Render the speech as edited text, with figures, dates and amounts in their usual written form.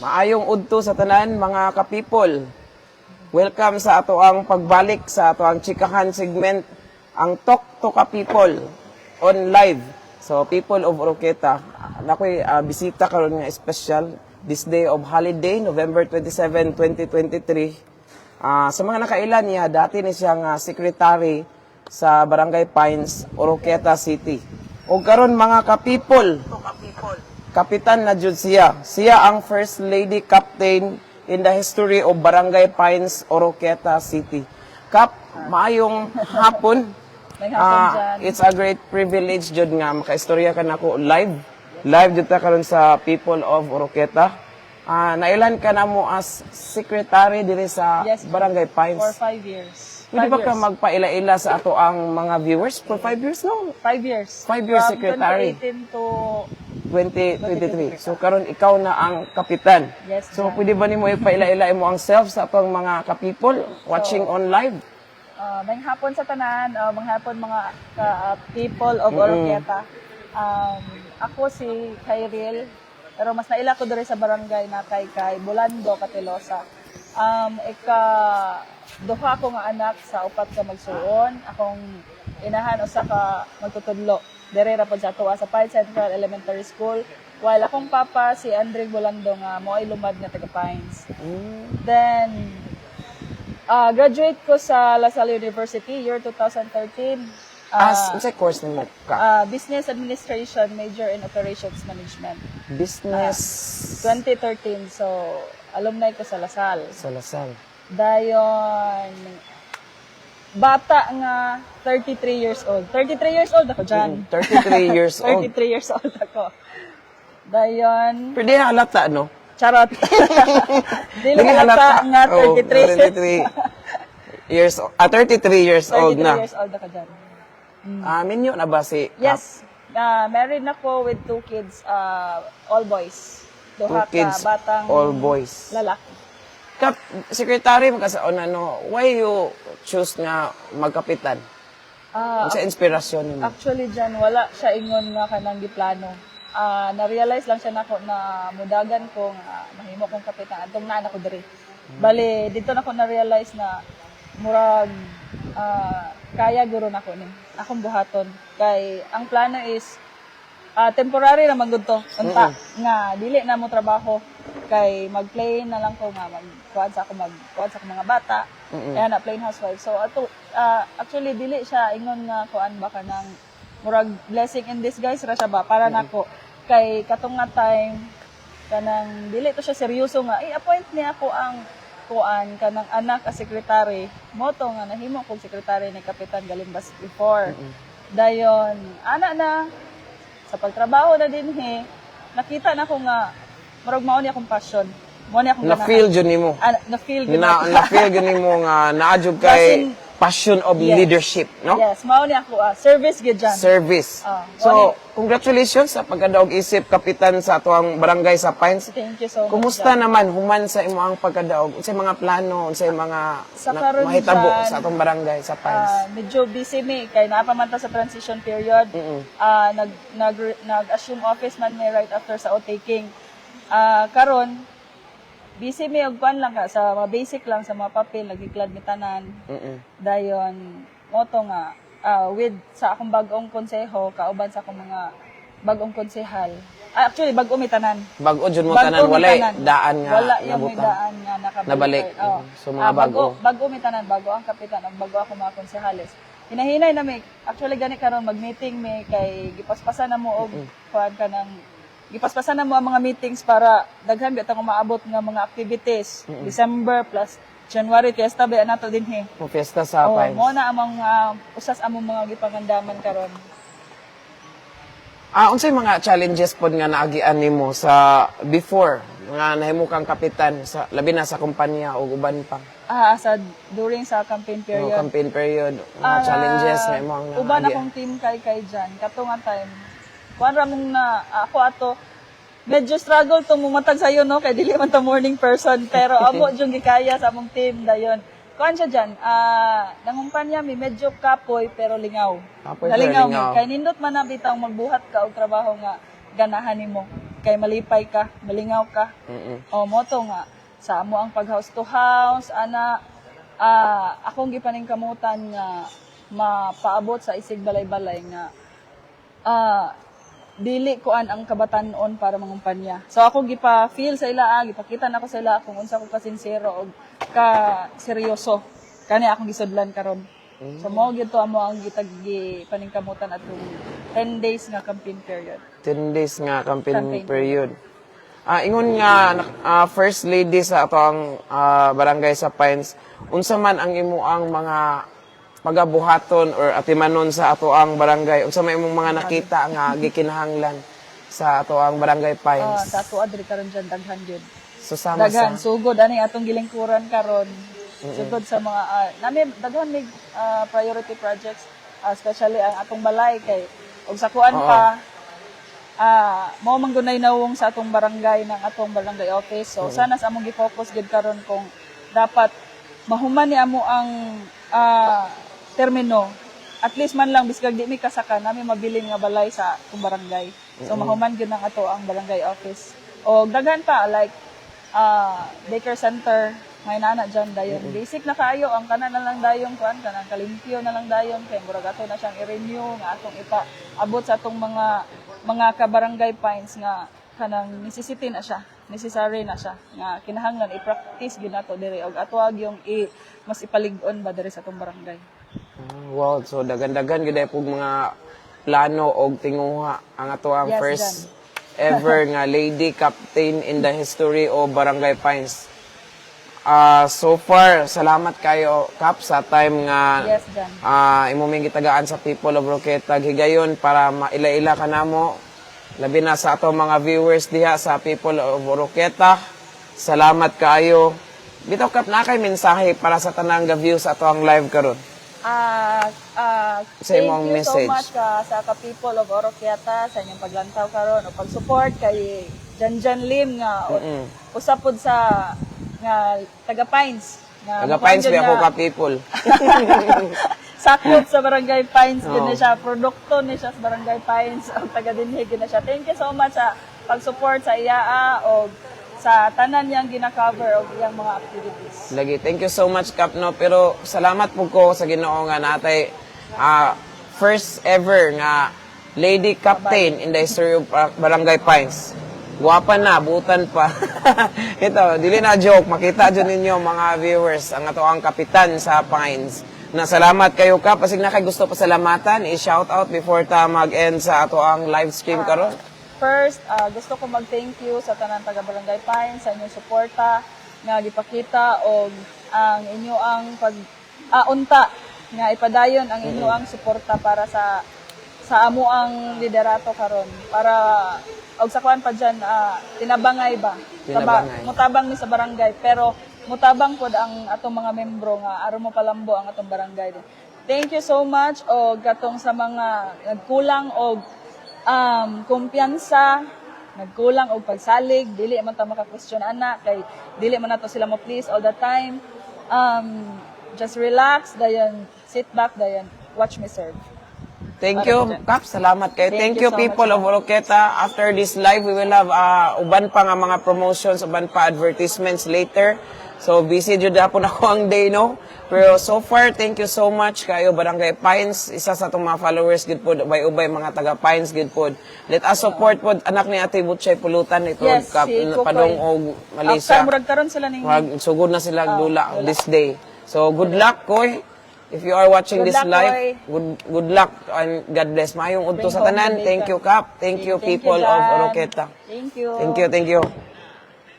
Maayong udto sa tanan, mga ka-people. Welcome sa ato ang pagbalik sa ato ang chikahan segment, ang Talk to Ka-People on live. So, people of Oroquieta, nakoy bisita karon nga special this day of holiday, November 27, 2023. Sa mga nakaila niya, dati ni siya nga secretary sa Barangay Pines, Oroquieta City. O karon, mga ka-people, kapitan na jud siya. Siya ang first lady captain in the history of Barangay Pines, Oroquieta City. Kap, maayong hapon. May hapon dyan. It's a great privilege jud nga makaistorya ka nako live. Live jud ta karon sa people of Oroquieta. Nailan ka na mo as secretary diri sa Yes, Barangay Pines. For 5 years. Pwede Five ba ka years. magpaila-ila sa ato ang mga viewers? For 5 years, no? 5 years. 5 years From secretary. 2018 to 2023. So karon ikaw na ang kapitan. Yes, So ma'am. pwede ba nimo ipaila-ila mo ang self sa atong mga ka-people watching on live? May hapon sa tanan, may hapon mga people of Oroquieta. Ako si Kyril, pero mas naila ko diri sa barangay na kay Bolando Katilosa. Ika duha ko nga anak sa upat ka magsuon. Akong inahan usa ka magtutudlo. Dere ra pod sa atoa sa Pine Central Elementary School. While akong papa si Andre Bolando nga mo ay lumad nga taga Pines. Then graduate ko sa La Salle University year 2013. As unsay course nimo ka? Business Administration, major in Operations Management. Business 2013. So alumni ko sa La Salle. Sa La Salle. Dayon bata nga 33 years old. 33 years old ako dyan. 33 years old. 33 years old ako. Dayon, Pwede halata, no? Charot. Dili halata nga Oh, 33. 33 years old. Ah, 33 years old 33 na. Years old ako dyan. Ah, minyo na ba si Kap? Yes. Married na ko with two kids, all boys. Two Duha ka kids, batang all boys. Lalaki. Kap, secretary mo ka sa una, no? Why you choose nga magkapitan? Unsa inspirasyon nimo? Actually, dyan, wala siya ingon nga kanang giplano. Na-realize lang siya nako na mudagan ko nga mahimo kong kapitan atong naa na ko diri. Bali, dito na ko na-realize na murag kaya guro nako ni akong buhaton kay ang plano is temporary ra man gud to unta nga dili na mo trabaho kay mag-play na lang ko nga magkuan sa akong mga bata, kaya na plain housewife. So ato actually dili siya ingon nga kuan ba, kanang murag blessing in disguise ra siya ba para nako kay katong nga time kanang dili to siya seryoso nga i-appoint niya ako ang kuan kanang anak as secretary mo to nga nahimo kog secretary ni Kapitan Galimbas before. Dayon ana na sa pagtrabaho na dinhi, nakita na ko nga murag mao ni akong passion, mao ni akong Na feel jud nimo. Ah, na feel gyud Na ako. na feel jud nimo nga naa jud kay passion of leadership, no? Yes, mao ni ako service gyud dyan. Service. Ah. So, congratulations sa pagkadaog isip kapitan sa atuang barangay sa Pines. Thank you so much. Kumusta naman human sa imo ang pagkadaog? Unsay mga plano, unsay mga Sa karon mahitabo dyan, sa atong barangay sa Pines? Medyo busy mi kay naa pa man ta sa transition period. Nag nag nag-assume office man mi right after sa oath taking. Karon busy mi og kuan lang ka sa mga basic lang sa mga papel, nagiklad mi tanan. Dayon mo to nga with sa akong bag-ong konseho, kauban sa akong mga bag-ong konsehal. Actually bag-o mi tanan. Bag-o jud mo Bag-o tanan, mi walay tanan. daan nga Wala yung may nabutang. Daan nga nakabalik. Nabalik. Oo. So, mga bago. Bago. Bago mi tanan, bago ang kapitan, ang bago ako mga konsehales. Hinahinay na mi. Actually gani karon mag-meeting mi kay gipaspasan na mo og kuan ka ng gipaspasan na mo ang mga meetings para daghan bitang umaabot nga mga activities. December plus January, fiesta ba nato dinhi. Mo fiesta sa Oh, Pines. mo na among usas among mga gipangandaman karon. Unsay mga challenges pod nga naagian nimo sa before nga nahimo kang kapitan, sa labi na sa kumpanya o uban pa? Sa during sa campaign Period. Period. Campaign period, mga challenges nga imo ang Uban naagian. akong team kay Jan kato nga time. Kuan ra mong na ako ato medyo struggle to mumatag sayo, no, kay dili man ta morning person, pero amo jung gikaya sa among team. Dayon kuan siya dyan, nangumpanya mi medyo kapoy pero lingaw. Kapoy pero Nalingaw mi lingaw. Kay nindot man na bitang magbuhat ka og trabaho nga ganahan nimo. kay malipay ka, malingaw ka. O mao to nga sa amo ang pag house to house ana, akong gipaningkamutan nga mapaabot sa isig balay-balay nga dili kuan ang kabatan-on para mangumpanya. So ako gipa-feel sa ila, gipakita nako sa ila kung unsa ko ka sincero og ka seryoso. Kani akong gisudlan karon. So mao gyud to amo ang gitagi paningkamutan atong 10 days nga campaign period. 10 days nga campaign, Campaign. Period. Ingon nga first lady sa ato ang barangay sa Pines, unsa man ang imo ang mga pagabuhaton or atimanon sa ato ang barangay? Unsa may imong mga nakita nga gikinahanglan sa ato ang barangay Pines? Sa ato adri karon dyan, daghan gyud. So sama Daghan sa sugod ani atong gilingkuran karon. Sugod sa mga nami daghan mig priority projects, especially ang atong balay kay og sa kuan pa, mao man gunay nawong sa atong barangay ng atong barangay office. So sana sa among gi-focus gid karon kung dapat mahuman ni amo ang termino, at least man lang biskag di mi kasaka, nami mabilin nga balay sa atong barangay. So mahuman gyud ang ato ang barangay office. O daghan pa, like daycare center, may nana dyan dayon. Basic na kaayo ang kana na lang dayon kuan, kanang kalimpyo na lang dayon kay murag ato na siyang i-renew nga atong ipa abot sa atong mga kabarangay Pines nga kanang necessity na siya, necessary na siya nga kinahanglan i-practice gyud nato diri og ato yung i mas ipalig-on ba diri sa atong barangay. Wow, so daghan-daghan gyud pug mga plano og tinguha ang ato ang first ever nga lady captain in the history of Barangay Pines. So far, salamat kayo, Kap, sa time nga Yes, Jan. Imo ming gitagaan sa people of Oroquieta higayon para maila-ila ka namo. Labi na sa ato mga viewers diha sa people of Oroquieta. Salamat kaayo. Bitaw, Kap, na kay mensahe para sa tanang ga views sa ato ang live karon? Sa Thank imong you message. so much ka sa ka people of Oroquieta sa inyong paglantaw karon o pag-support kay Janjan Lim nga usa pod sa nga taga Pines nga Taga Pines mukuan ba ako nga ka people. Sakop sa Barangay Pines gid na Oo. siya, produkto ni siya sa Barangay Pines og taga dinhi gid na siya. Thank you so much sa pag-support sa iyaa og sa tanan niyang gina-cover og iyang mga activities. Lagi. Thank you so much, Kap, no? Pero salamat po ko sa Ginoo nga natay first ever nga lady captain in the history of Barangay Pines. Guwapa na, butan pa. Ito, dili na joke. Makita dyan ninyo, mga viewers, ang ato ang kapitan sa Pines. Na salamat kayo, Kap. Pasig na kay gusto pasalamatan, i-shout out before ta mag-end sa ato ang live stream karon. First, gusto ko mag-thank you sa tanan taga Barangay Pines sa inyong suporta nga gipakita og ang inyo ang pag unta nga ipadayon ang inyo ang suporta para sa amo ang liderato karon para og sa kuan pa dyan, tinabangay ba? Tinabangay. Mutabang ni sa barangay pero mutabang pod ang atong mga membro nga aron mo palambo ang atong barangay din. Thank you so much og katong sa mga nagkulang og kumpiyansa, nagkulang og pagsalig, dili man ta maka-question ana kay dili man nato sila mo please all the time. Just relax, dayon sit back, dayon watch me serve. Thank you, Kap. Salamat kayo. Thank Thank you, you so people much. of Oroquieta. After this live, we will have uban pa nga mga promotions, uban pa advertisements later. So, busy jud hapon ako ang day, no? Pero so far, thank you so much kayo, Barangay Pines. Isa sa atong mga followers, good pod. Ubay-ubay, mga taga Pines, good pod. Let us support pod, anak ni Ate Butchay Pulutan ito, Yes, Kap, si Kukoy. padong og Malaysia. After murag karon sila ning Mag sugod na sila dula this day. So good luck, Koy. If you are watching Good this luck, live, Koy. Good good luck and God bless. Maayong udto Bring sa home tanan. the Thank you, bacon. Kap. Thank you, Thank you, people of Jan. Oroquieta. Thank you. Thank you, thank you.